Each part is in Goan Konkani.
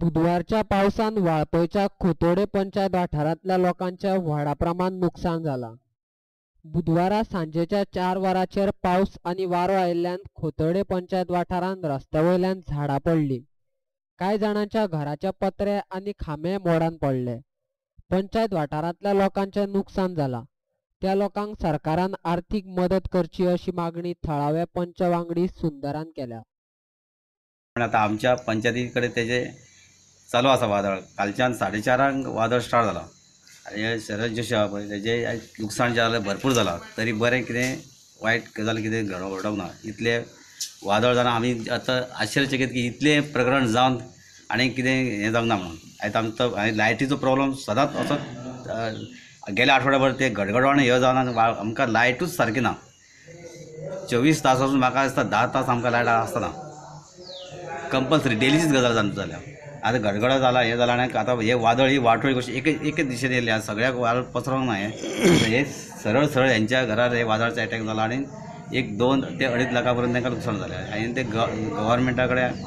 बुधवारच्या पावसान वाळपयच्या खोतोडे पंचायत वाठारांतल्या लोकांचे व्हडा प्रमाण नुकसान जाला. बुधवारा सांजेच्या 4 वरांचेर पावस आनी वारो आयिल्ल्यान खोतोडे पंचायत वाठारांत रस्त्या वयल्यान झाडां पडलीं. कांय जाणांच्या घराचे पत्रे आनी खांबे मोडान पडले. पंचायत वाठारांतल्या लोकांचें नुकसान जाला. त्या लोकांक सरकारान आर्थीक मदत करची अशी मागणी थळाव्या पंच वांगडी सुंदरान केल्या. आतां आमच्या पंचायती कडेन तेजे चालू आसा वादळ. कालच्यान 4:30 वादळ स्टार्ट जाला आनी हे शरद जोशी आहा पळय तेजे लुकसाण जालें भरपूर जालां, तरी बरें कितें वायट गजाल कितें घडोवंक ना. इतलें वादळ जावन आमी आतां आश्चर्यचकीत की इतलें प्रकरण जावन आनी कितें हें जावंक ना म्हणून. आतां आमचो आनी लायटीचो प्रोब्लम सदांच असो गेल्या आठवड्याभर ते गडगडवान हे जावन आमकां लायटूच सारकी ना. 24 तास वचून म्हाका दिसता 10 तास आमकां लायट आसना कंपल्सरी, डेलीचीच गजाल जावन जाल्या. आतां गडगडो जाला हें जालां आनी आतां हे वादळ ही वाटोळी कशी एक एकच दिशेन येयल्ली आसा, सगळ्याक वादळ पसरोंक ना. हें सरळ सरळ हेंच्या घरार हे वादळाचो एटॅक जाला आनी 1, 2 ते 2.5 लाखा पर्यंत तांकां लुकसाण जालें. आनी ते गव्हर्मेंटा कडेन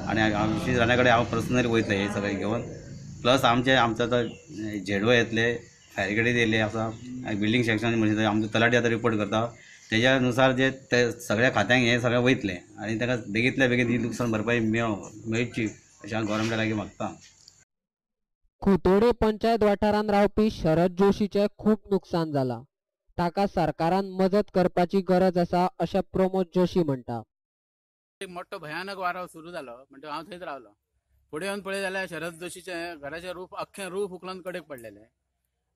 आनी आमच्या जाणा कडेन हांव पर्सनली वयतलें हें सगळें घेवन. प्लस आमचे आमचो आतां झेडवो येतले, फायर ब्रिगेड येयल्ली आसा, बिल्डींग सेक्शन म्हणजे आमचो तलाठी आतां रिपोर्ट करता तेज्या नुसार जे ते सगळ्या खात्यांक हें सगळें वयतलें आनी ताका बेगींतल्या बेगीन ही लुकसाण भरपाई मेळची अशें हांव गव्हर्मेंटा लागीं मागता. खोतोडे पंचायत वाठारांत रावपी शरद जोशीचें खूब नुकसान जालां. ताका सरकारान मजत करपाची गरज आसा अशें प्रमोद जोशी म्हणटा. एक मोठो भयानक वारो सुरू जालो म्हणटकीर हांव थंयच रावलो. फुडें येवन पळय जाल्यार शरद जोशीचें घराचें रूफ अख्खें रूफ उखलून कडेक पडलेलें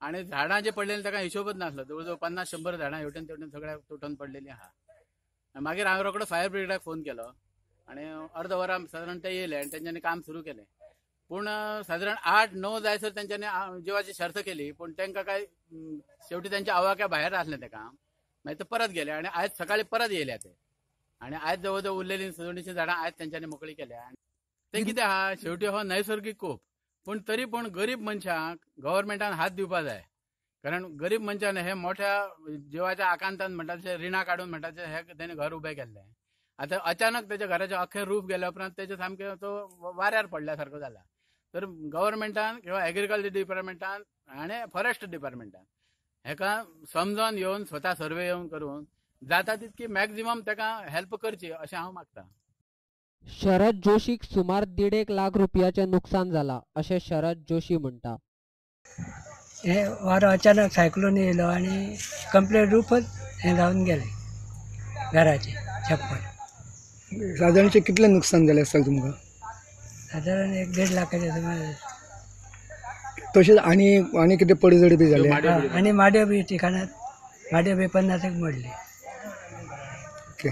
आनी झाडां जे पडलेलीं ताका हिशोबच नासलो. जवळ जवळ 50-100 झाडां हेवटेन तेवटेन सगळ्याक तुटून पडलेलीं आहा. मागीर हांवें रोकडो फायर ब्रिगेडाक फोन केलो आनी अर्द वरां सादारण ते येयले आनी तेंच्यांनी काम सुरू केलें. पूण सादारण 8-9 जायसर तेंच्यांनी जिवाची शर्त केली, पूण तांकां काय शेवटी तेंच्या आवाक्या भायर आसलें तें काम. मागीर ते परत गेले आनी आयज सकाळी परत येयल्या ते आनी आयज जवळ जवळ उरलेलीं 250 झाडां आयज तेंच्यांनी मोकळी केल्या. तें कितें आहा, शेवटी हो नैसर्गीक कोप, पूण तरी पूण गरीब मनशांक गव्हर्मेंटान हात दिवपा जाय. कारण गरीब मनशान हे मोठ्या जिवाच्या आकांतान म्हणटा तशें रिणां काडून म्हणटा तशें हे तेणें घर उबें केल्लें. आतां अचानक तेच्या घराचें अख्खें रूफ गेल्या उपरांत तेजें सामकें तो वाऱ्यार पडल्या सारको जाला. तर गव्हर्मेंटान किंवा एग्रीकल्चर डिपार्टमेंटान आनी फॉरेस्ट डिपार्टमेंटान हेका समजून येवन स्वता सर्वे येवन करून जाता तितकी मॅक्झिमम ताका हेल्प करची अशें हांव मागता. शरद जोशीक सुमार 1.5 लाख रुपयाचें नुकसान जाला अशें शरद जोशी म्हणटा. हे वारो अचानक सायक्लोन येयलो आनी कंप्लीट रूफच हें जावन गेलें घराचें छप्पर. सादारणशें कितलें नुकसान जालें आसतलें तुमकां? सादारण 1-1.5 लाखाचें सुमार. तशेंच आनी आनी कितें पडझड बी जालें? आनी माडयो बी ठिकाणात माडयो बी 50 मोडली. ओके.